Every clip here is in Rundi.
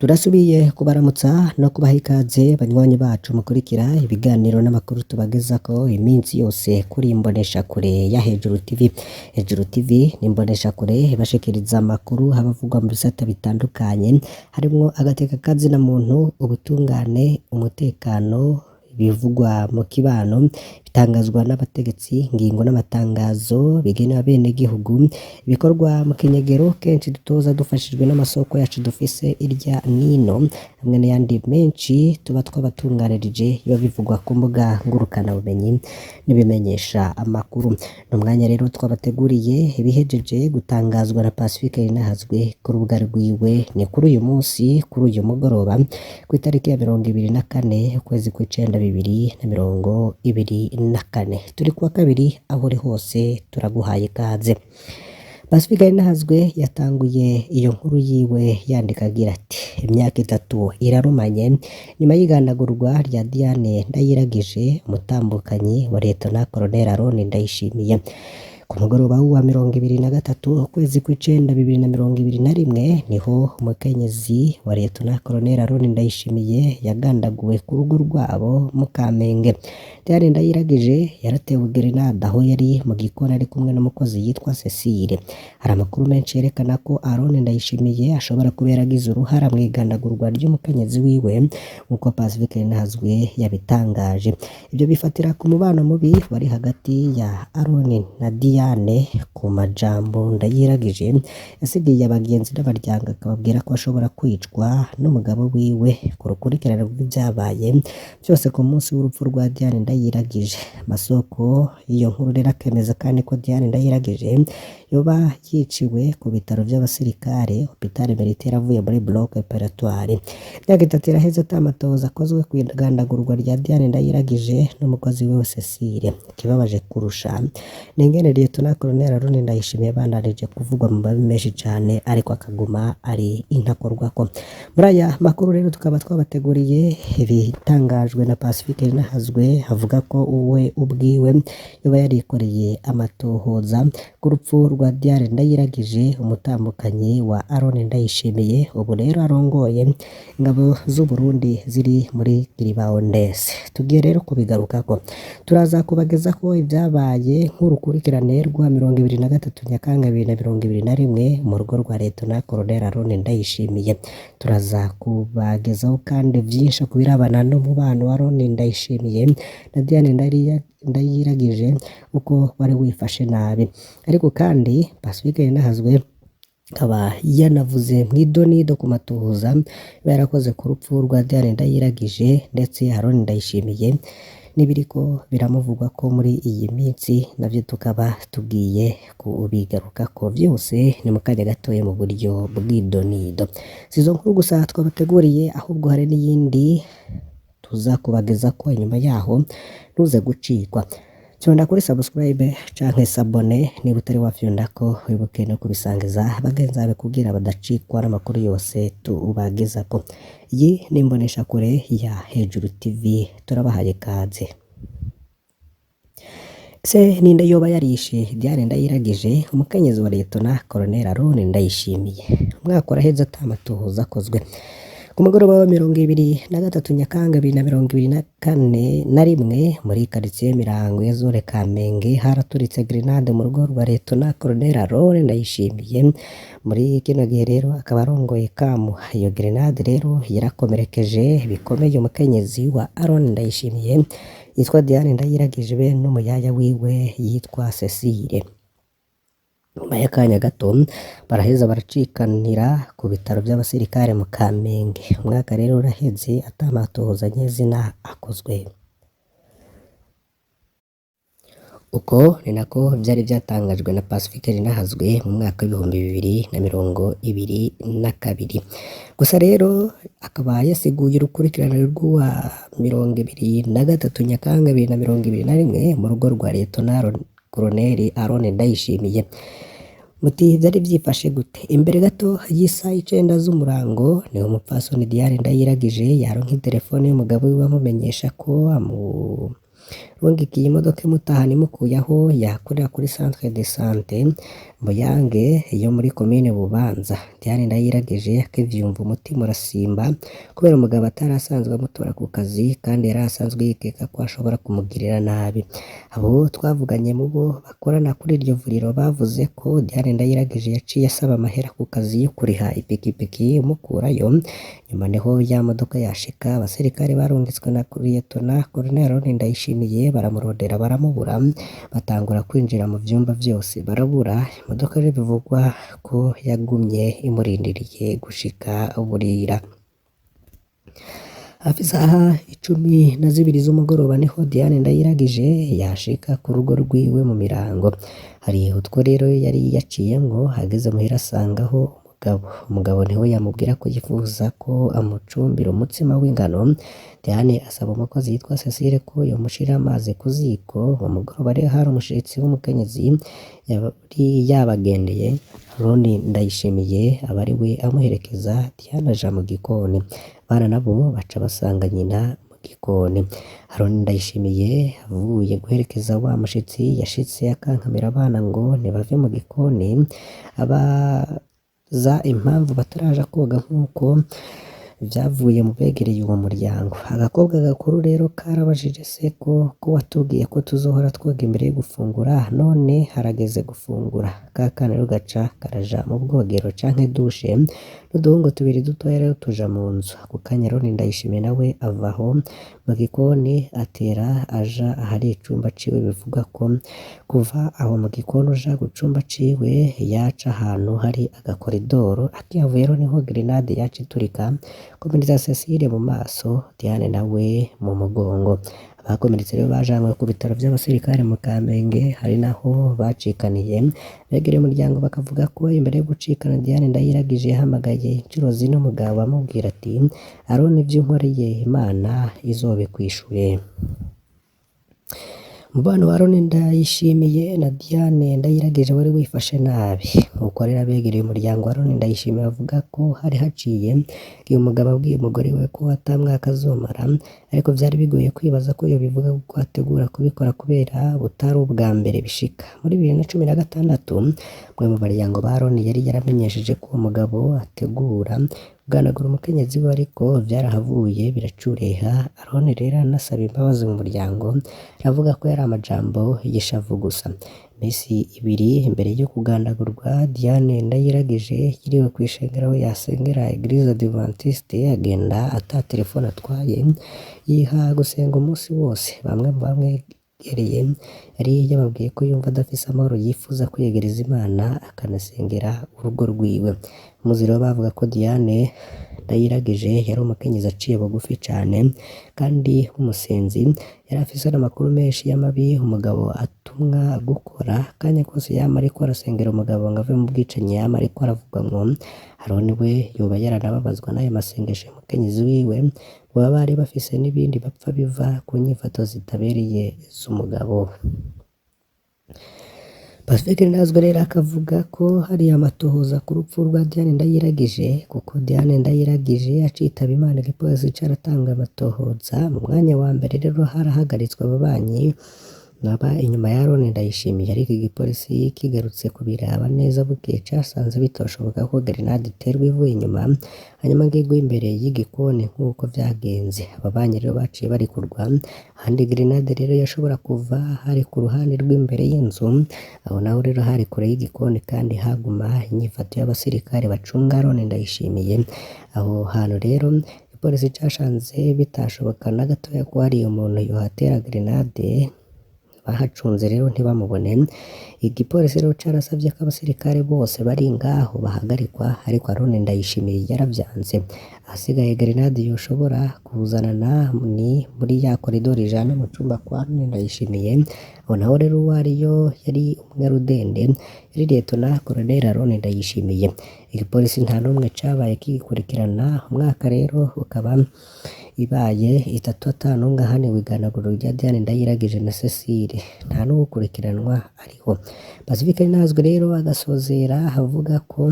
Turasubiye kubaramutsa no kubaha ikaze banywanyi bacu mukurikira ibiganiro n'amakuru tubagezako iminsi yose kuri imboneshakure ya Hejuru TV. Hejuru TV ni imboneshakure ibashikiriza amakuru aba avugwa mu bisata bitandukanye harimwo agateka kazina muntu, ubutungane, umutekano, ibivugwa mu kibano, bitangazwa n'abategetsi, ingingo n'amatangazo bigenewe abenegihugu, ibikorwa mu kinyegero kenshi dutoza dufashijwe n'amasoko yacu dufise irya nino, hamwe n'ayandi menshi tuba twabatunganirije biba bivugwa ku mbuga ngurukanabumenyi n'ibimenyesha amakuru. Ni umwanya rero twabateguriye ibihejeje gutangazwa na Pacifique Ninahazwe ku rubuga rwiwe, ni kuri uyu munsi, kuri uyu mugoroba, kw'itariki ya 24 ukwezi kw'icenda 2024. Turi kuwa kabiri aho uri hose turaguhaye ikaze. Pacifique Ninahazwe yatanguye iyo nkuru yiwe yandika agira ati imyaka 3 irarumanye nyuma y'igandagurwa rya Diane Ndayiragije umutambukanyi wa Liyetona Colonel Aron Ndayishimiye. Ku mugoroba w'uwa 23 ukwezi kw'icenda 2021 niho umukenyezi wa Liyetona Colonel Aron Ndayishimiye yagandaguwe ku rugo rwabo mu Kamenge. Diane Ndayiragije yaratewe gerenade aho yari mu gikoni ari kumwe n'umukozi yitwa Cecile. Hari amakuru menshi yerekana ko Aron Ndayishimiye ashobora kuba yaragize uruhara mw'igandagurwa ry'umukenyezi wiwe nk'uko Pacifique Ninahazwe yabitangaje. Ivyo bifatira ku mubano mubi wari hagati ya Aron na Diane ku majambo Ndayiragije yasigiye abagenzi n'abaryango akababwira ko ashobora kwicwa n'umugabo wiwe ku rukurikirane rw'ivyabaye vyose ku munsi w'urupfu rwa Diane Ndayiragije. Amasoko y'iyo nkuru rero akemeza kandi ko Diane Ndayiragije yoba yiciwe ku bitaro vy'abasirikare Hopital Militaire avuye muri bloc opératoire. Imyaka 3 iraheze ata matohoza akozwe kw'igandagurwa rya Diane Ndayiragije n'umukozi wiwe Cecile. Ikibabaje kurusha ni ingene Liyetona Colonel Aron Ndayishimiye yabandanije kuvugwa mu mabi menshi cane ariko akaguma ari intakorwako. Muri aya makuru rero tukaba twabateguriye ibitangajwe na Pacifique Ninahazwe avuga ko we ubwiwe yoba yarikoreye amatohoza ku rupfu rwa Diane Ndayiragije umutambukanyi wa Aron Ndayishimiye, ubu rero arongoye ingabo z'Uburundi ziri muri Kiribaondese. Tugiye rero kubigarukako, turaza kubagezako ivyabaye nk'urukurikirane rwa 23 Nyakanga 2021 mu rugo rwa Liyetona Colonel Aron Ndayishimiye. Turaza kubagezaho kandi vyinshi ku birabana n'umubano wa Aron Ndayishimiye na Diane Ndayiragije uko wari wifashe nabi. Ariko kandi Pacifique Ninahazwe akaba yanavuze mw'idonido ku matohoza aba yarakoze ku rupfu rwa Diane Ndayiragije ndetse Aron Ndayishimiye n'ibiriko biramuvugwa ko muri iyi minsi navyo tukaba tugiye kubigarukako vyose ni mu kanya gatoya mu buryo bw'idonido. Si izo nkuru gusa twabateguriye ahubwo hari n'iyindi tuza kubagezako inyuma yaho ntuze gucikwa. Fyonda kuri subscribe canke s'abonner niba utari wafyondako, wibuke no kubisangiza bagenzi bawe kugira badacikwa n'amakuru yose tubagezako. Iyi ni imboneshakure ya Hejuru TV turabahaye ikaze. Ese ninde yoba yarishe Diane Ndayiragije umukenyezi wa Liyetona Colonel Aron Ndayishimiye? Umwaka uraheze ata matohoza akozwe. Ku mugoroba wa 23 Nyakanga 2024 na rimwe muri quartier Mirango ya zone Kamenge haraturitse grenade mu rugo rwa Liyetona Colonel Aron Ndayishimiye. Muri kino gihe rero akaba arongoye Kamuha. Iyo grenade rero yarakomerekeje bikomeye umukenyezi wa Aron Ndayishimiye yitwa Diane Ndayiragije be n'umuyaya wiwe yitwa Cecile. Nyuma y'akanya gato baraheza baracikanira ku bitaro vy'abasirikare mu Kamenge. Umwaka rero uraheze ata matohoza nyezina akozwe. Uko ni nako vyari vyatangajwe na Pacifique Ninahazwe mu mwaka w'2022. Gusa rero akaba yasiguye urukurikirane rw'uwa 23 Nyakanga 2021 mu rugo rwa Liyetona Colonel Aron Ndayishimiye. Muti vyari vyifashe gute? Imbere gato y'isaha 9 z'umurango niho umupfasoni Diane Ndayiragije yaronka iterefone y'umugabo wiwe amumenyesha ko Rungikiye imodoka imutahana imukuye aho yakorera kuri centre de sante Muyange yo muri komine Bubanza. Diane Ndayiragije akivyumva umutima urasimba kubera umugabo atari asanzwe amutora ku kazi kandi yari asanzwe yikeka ko ashobora kumugirira nabi. Abo twavuganye mu bo bakorana kuri iryo vuriro bavuze ko Diane Ndayiragije yaciye asaba amahera ku kazi yo kuriha ipikipiki imukurayo, nyuma niho ya modoka yashika abasirikare barungitswe na Liyetona Colonel Aroni Ndayishimiye baramurondera baramubura, batangura kwinjira mu vyumba vyose barabura, imodoka rero bivugwa ko yagumye imurindiriye gushika burira. Hafi isaha 12 z'umugoroba niho Diane Ndayiragije yashika ku rugo rwiwe mu Mirango. Hari utwo rero yari yaciyemwo ageze muhira asangaho umugabo. Umugabo niwe yamubwira ko yifuza ko amucumbira umutsima w'ingano. Diane asaba umukozi yitwa Cecile ko yomushirira amazi ku ziko. Uwo mugoroba rero hari umushitsi w'umukenyezi yari yabagendeye, Aroni Ndayishimiye aba ari we amuherekeza, Diane aja mu gikoni. Abana nabo baca basanga nyina mu gikoni. Aroni Ndayishimiye avuye guherekeza wa mushitsi yashitse akankamira abana ngo ntibave mu gikoni, abaza impamvu bataraja koga nk'uko vyavuye mu begereye uwo muryango. Agakobwa gakuru rero karabajije se ko watubwiye ko tuzohora twoga imbere yo gufungura none harageze gufungura. Ka kana rero gaca karaja mu bwogero canke dushe, n'uduhungu tubiri dutoya rero tuja mu nzu. Ako kanya Aroni Ndayishimiye nawe ava aho mu gikoni atera aja ahari icumba ciwe bivugwa ko kuva aho mu gikoni uja ku cumba ciwe yaca ahantu hari agakoridoro, akihavuye rero niho grenade yaca iturika komeretsa Cecile mu maso, Diane nawe mu mugongo. Abakomeretse rero bajanwe ku bitaro vy'abasirikare mu Kamenge, hari naho bacikaniye. Abegereye umuryango bakavuga ko imbere yo gucikana Diane Ndayiragije yahamagaye incuro zine umugabo amubwira ati Aroni ivyo unkoreye Imana izobikwishure. Umubano wa Aroni Ndayishimiye na Diane Ndayiragije wari wifashe nabi. Nkuko rero abegereye umuryango wa Aroni Ndayishimiye bavuga ko hari haciye igihe umugabo abwiye umugore we ko ata mwaka azomara, ariko vyari bigoye kwibaza ko yobivuga kuko ategura kubikora kubera butari ubwa mbere bishika. Muri 2016 umwe mu baryango ba Aroni yari yaramenyesheje ko uwo mugabo ategura kuganagura umukenyezi we ariko vyarahavuye biracureha. Aroni rero anasaba imbabazi mu muryango, aravuga ko yari amajambo y'ishavu gusa. Imisi ibiri imbere yo kugandagurwa, Diane Ndayiragije yiriwe kw'ishengero aho yasengera Eglise Adventiste, agenda ata telefone atwaye, yiha gusenga umunsi wose. Bamwe mu bamwegereye yari yababwiye ko yumva adafise amahoro yifuza kwiyegereza Imana akanasengera urugo rwiwe. Muzi rero bavuga ko Diane Ndayiragije yari umukenyezi aciye bugufi cane kandi w'umusenzi, yari afise n'amakuru menshi y'amabi umugabo atumwa gukora, akanya kose yama ariko arasengera umugabo ngo ave mu bwicanyi yama ariko aravugwamwo. Aroni we yoba yaranababazwa n'ayo masengesho y'umukenyezi wiwe, boba bari bafise n'ibindi bapfa biva ku nyifato zitabereye z'umugabo. Pacifique Ntazwe rero akavuga ko hari amatohoza ku rupfu rwa Diane Ndayiragije, kuko Diane Ndayiragije acitaba Imana igipolisi caratanga amatohoza. Mu mwanya wa mbere rero harahagaritswe ababanyi baba inyuma ya Aroni Ndayishimiye, ariko igipolisi kigarutse kubiraba neza bukeye casanze bitoshoboka ko grenade iterwa ivuye inyuma hanyuma ngo igwe imbere y'igikoni nk'uko vyagenze. Ababanyi rero baciye barekurwa, ahandi grenade rero yashobora kuva hari ku ruhande rw'imbere y'inzu, aho naho rero hari kure y'igikoni kandi haguma inyifato y'abasirikare bacunga Aroni Ndayishimiye. Aho hantu rero igipolisi casanze bitashoboka na gatoya ko hari umuntu yohatera grenade, bahacunze rero ntibamubone. Igipolisi rero carasavye ko abasirikare bose bari ngaho bahagarikwa, ariko Aroni Ndayishimiye yaravyanse. Ahasigaye grenade yoshobora kuzanana ni muri ya koridoro ijana mu cumba kwa Aroni Ndayishimiye, aho naho rero uwariyo yari umunyarudende, yari Liyetona Colonel Aroni Ndayishimiye. Igipolisi nta n'umwe cabaye kigikurikirana, umwaka rero ukaba ibaye itatu ata n'umwe ahaniwe iganagurwa rya Diane Ndayiragije na Cecile, nta n'uwukurikiranwa ariho. Pacifique Ntazwe rero agasozera avuga ko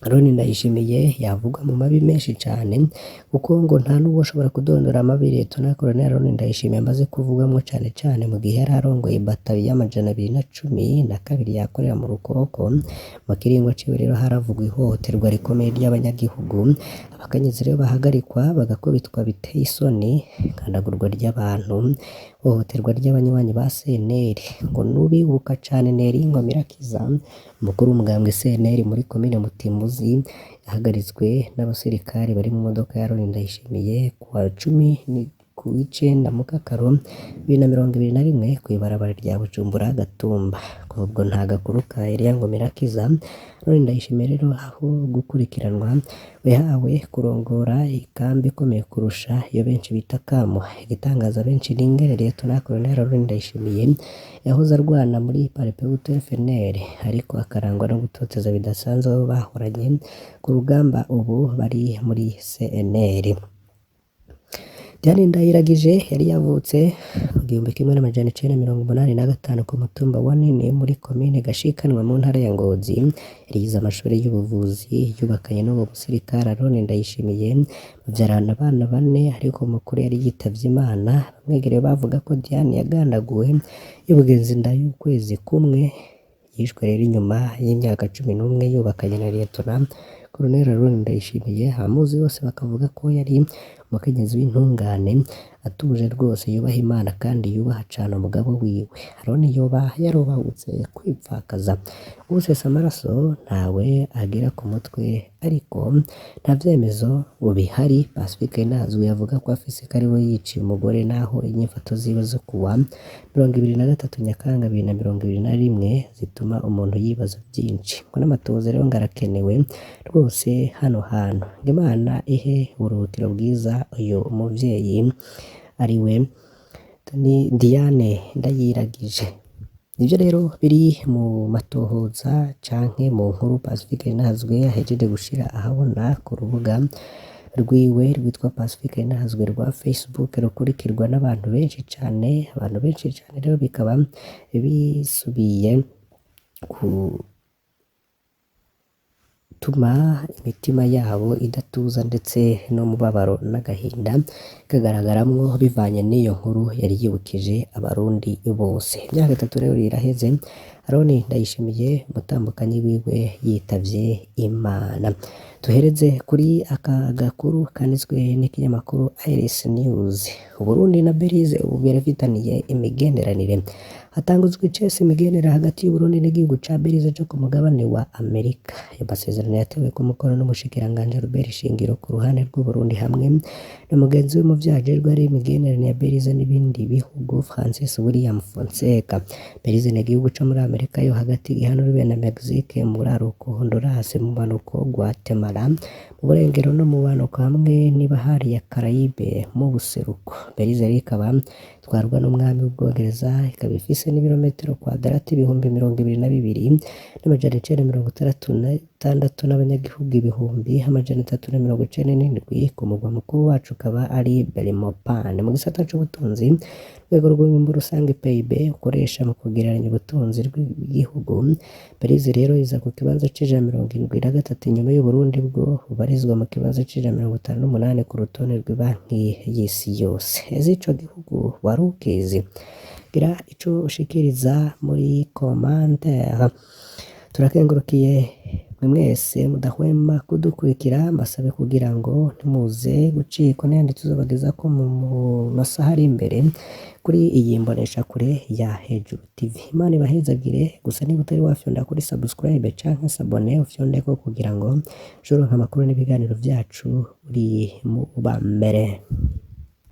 Aroni Ndayishimiye yavugwa mu mabi menshi cane, kuko ngo nta n'uwoshobora kudondora amabi Liyetona Koloneli Aroni Ndayishimiye amaze kuvugamwo cane cane mu gihe yari arongoye batayo y'212 yakorera mu Rukoko. Mu kiringo ciwe rero haravugwa ihohoterwa rikomeye ry'abanyagihugu, abakenyezi rero bahagarikwa bagakubitwa biteye isoni, ikandagurwa ry'abantu, ihohoterwa ry'abanywanyi ba CNL. Ngo nubibuka cane Neri Ngomirakiza, umukuru w'umugambwe CNL muri komine Mutimbuzi, yahagaritswe n'abasirikare bari mu modoka ya Aroni Ndayishimiye kuwa cumi kuw'icenda Mukakaro 2021 kw'ibarabara rya Bujumbura Gatumba. Kuva ubwo nta gakuru ka Eliya Ngomirakiza. Aroni Ndayishimiye rero aho gukurikiranwa yahawe kurongora ikambi ikomeye kurusha iyo benshi bita Kamuha. Igitangaza benshi ni ingene Liyetona Koloneli Aroni Ndayishimiye yahoze arwana muri Parmehutu FNL, ariko akarangwa no gutoteza bidasanzwe abo bahoranye ku rugamba ubu bari muri CNL. Diane Ndayiragije yari yavutse mu 1985 ku mutumba wa Nini muri komine Gashikanwa mu ntara ya Ngozi. Yari yize amashuri y'ubuvuzi, yubakanye n'uwo musirikare Aroni Ndayishimiye, bavyarana abana bane, ariko umukuru yari yitavye Imana. Abamwegereye bavuga ko Diane yagandaguwe y'ubugenzi inda y'ukwezi kumwe. Yishwe rero inyuma y'imyaka 11 yubakanye na Liyetona Koloneli Aroni Ndayishimiye. Abamuzi bose bakavuga ko yari umukenyezi w'intungane, atuje rwose, yubaha Imana kandi yubaha cane umugabo wiwe. Aroni yoba yarubahutse kwipfakaza, uwusesa amaraso ntawe agira ku mutwe, ariko nta vyemezo bihari. Pacifique Nazwi avuga ko afise ko ariwe yiciye umugore, naho inyifato ziwe zo kuwa 23 Nyakanga 2021 zituma umuntu yibaza vyinshi. Ngo n'amatohoza rero ngo arakenewe rwose hano hantu. Ngo Imana ihe uburuhukiro bwiza uyu muvyeyi ariwe ni Diane Ndayiragije. Nivyo rero biri mu matohoza canke mu nkuru Pacifique Nazwe ahejeje gushira ahabona ku rubuga rwiwe rwitwa Pacifique Nazwe rwa Facebook, rukurikirwa n'abantu benshi cane. Abantu benshi cane rero bikaba bisubiye gutuma imitima yabo idatuza, ndetse n'umubabaro n'agahinda kagaragaramwo bivanye n'iyo nkuru yari yibukije abarundi bose. Imyaka 3 rero iraheze Aroni Ndayishimiye umutambukanyi wiwe yitavye Imana. Tuhereze kuri aka gakuru kanditswe n'ikinyamakuru Iris News. Uburundi na Belize ubu birafitaniye imigenderanire. Hatanguzwa icese imigenderanire hagati y'Uburundi n'igihugu ca Belize co ku mugabane wa Amerika. Ayo masezerano yatewe ku mukono n'umushikiranganji Albert Shingiro ku ruhande rw'Uburundi hamwe na mugenzi we mu vyo ajejwe ari imigenderanire ya Belize n'ibindi bihugu Francis William Fonseca. Belize ni igihugu co muri Amerika yo hagati gihana urubibe na Mexique mu buraruko, Honduras mu bumanuko, Guatemala mu burengero no mu bumanuko hamwe n'ibahari ya Caraïbe mu buseruko. Belize rero ikaba itwarwa n'umwami w'Ubwongereza, ikaba ifise n'ibirometero kwadarati 22,966 n'abanyagihugu 397,000. Ku mugwa mukuru wacu ukaba ari Belmopan. Mu gisata c'ubutunzi, urwego rw'umwimbu rusange PIB ukoresha mu kugereranya ubutunzi bw'igihugu, Belize rero iza ku kibanza c'173 inyuma y'Uburundi bwo bubarizwa mu kibanza c'158 ku rutonde rw'ibanki y'isi yose. Ese ico gihugu wari ukizi? Gira ico ushikiriza muri commentaire. Turakengurukiye mwe mwese mudahwema kudukurikira, mbasabe kugira ngo ntimuze gucikwa n'ayandi tuzobagezako mu masaha ari imbere kuri iyi mboneshakure ya Hejuru TV. Imana ibahezagire. Gusa niba utari wafyonda kuri subscribe canke s'abonner, ufyondeko kugira ngo ushobore kuronka amakuru n'ibiganiro vyacu uri mu ba mbere.